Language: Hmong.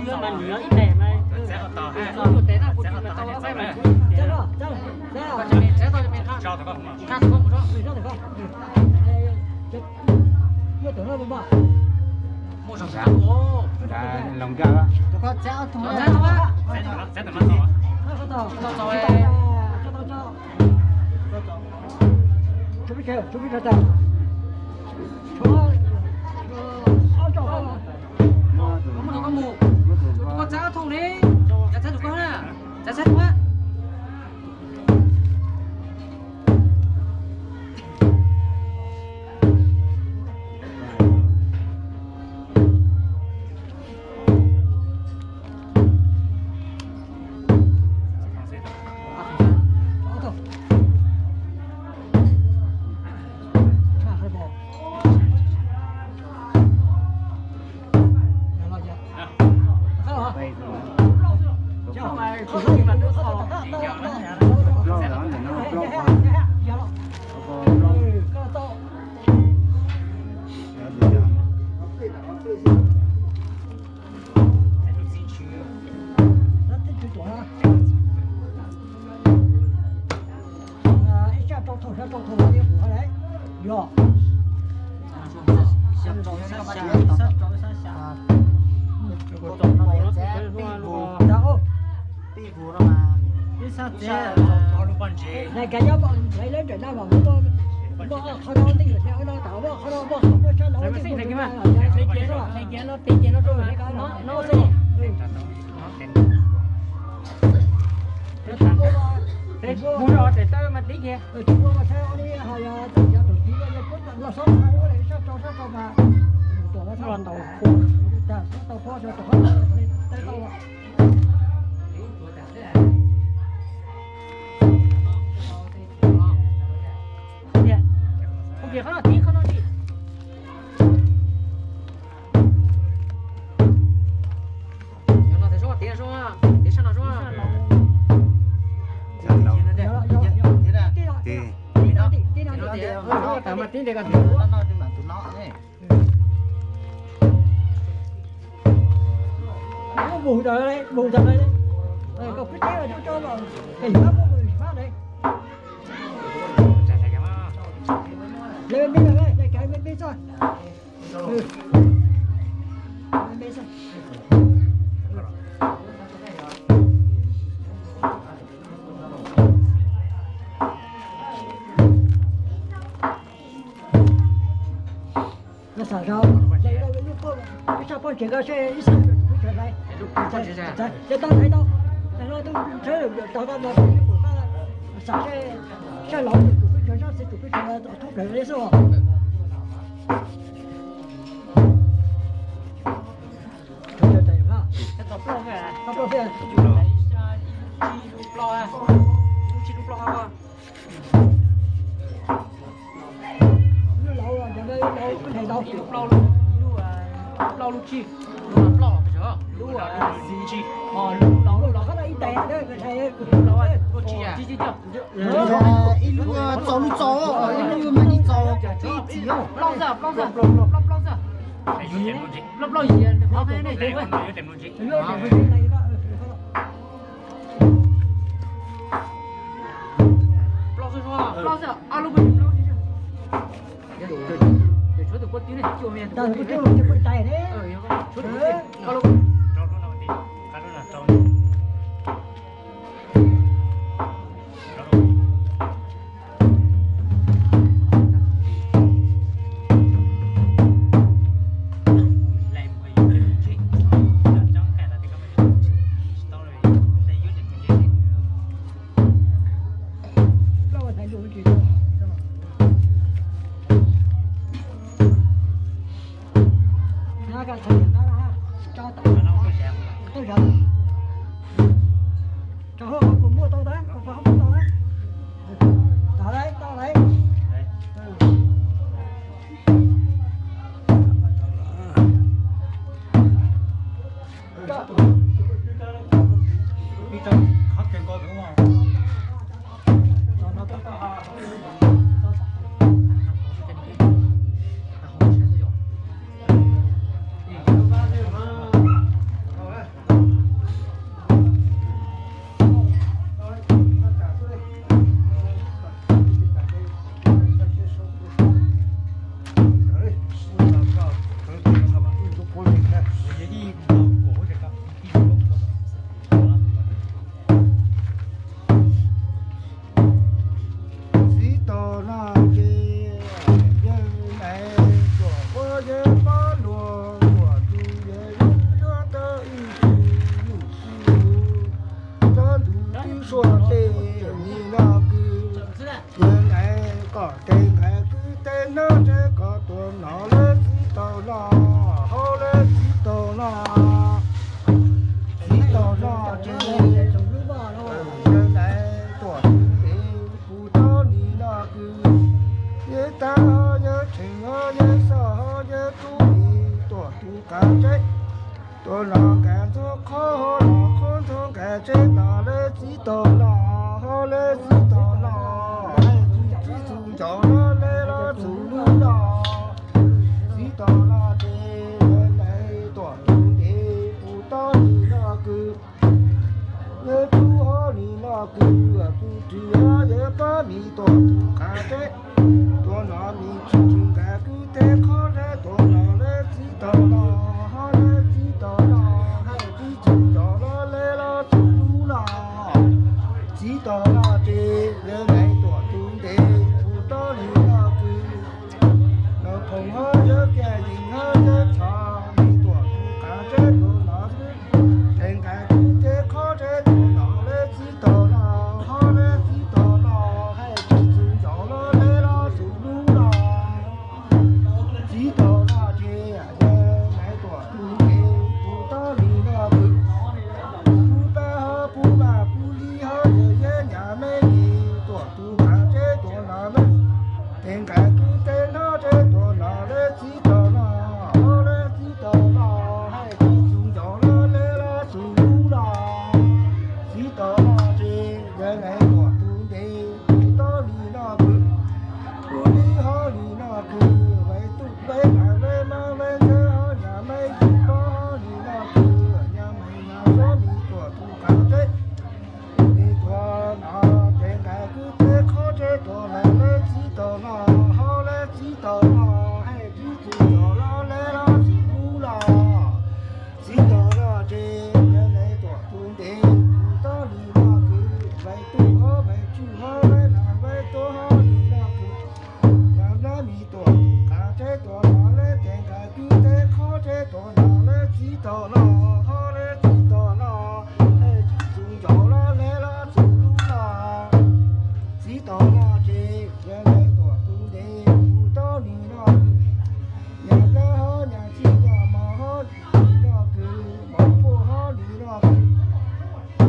Ib yuav mas nws yuav ib daim mas. Txav tau, txav tau, txav tau. Muaj zaum nkaj, zaum nkaj. Tshuav peb, tshuav peb tag. Tshuav ob tog. Koj mus, koj mus. Koj txav ob thooj li. Txav txav tus koj na. Txav txav tus koj. Ib sab rau thaum, sab rau thaum no yog kuv hais lawm. Yog. Sab rau, sab xya. Pib kuv no mas, ib sab txiv, lawv nyob lawv nram no mas muaj qhov no, qhov no, qhov no muaj qhov no, muaj sab no, Mus tau, mus tau, koj kwv teb tso tso, koj yuav pab muaj mus pab ne. Lawv me me, lawv cov me me txoj. Ib sab poj ntsev ko seb ib sab peb tsev hlais, ces tau hlais tau, tau tau tau tau, sab laus tus peb tsev, sab txiv tus peb tsev thoob plaws li xwb os. Lub laus, lub laus, lub tsib, lub plaub, lub laus, lub laus, lub laus, ib lub txaus lub txaus, ib lub mas ib txaus, ib txim. Plaub xwb, plaub xwb, plaub plaub xwb. Plaub plaub yim, plaub plaub yim. Plaub xwb, plaub xwb, ob lub plaub xwb. Tshuav tus kuv twb ne, tshuav tus kuv twb ne. Tau lawm, tau lawm. Txij tau no ces yawg nais tuam huab yawg pob luag tuam tus yawg lub luag tau ib tug yug xwb, tsob ntug twb suav tes nim no kwv. Yawg nais kom tes nqaim kwv tes no ntshe kom tuam no lawv txij tau no, hauv lawv txij tau no, txij tau no ces yawg nais tuam tus es puv tsob nim no kwv. Yawg tab ho yawg tsheej ho yawg xoj ho yawg tub es tuam tus kav tseb. Tuam no nkaus ntxuag qhov ho los qhov ntxuag nkaus tseb no lawv txij tau no, ho lawv txij tau no, txij txuj ncauj no lawv los txuj lub no, txij tau no ces yawg nais tuam tus es puv tsob nim no kwv. Yawg tub ho nim no kwv, puv ris ho yawg pob nim tuam tus kav tseb. Tuam no nim tsis tsis nkaus kwv tes qhov lawv tuam no lawv txij tau no, ho lawv txij tau no, hais txij nqa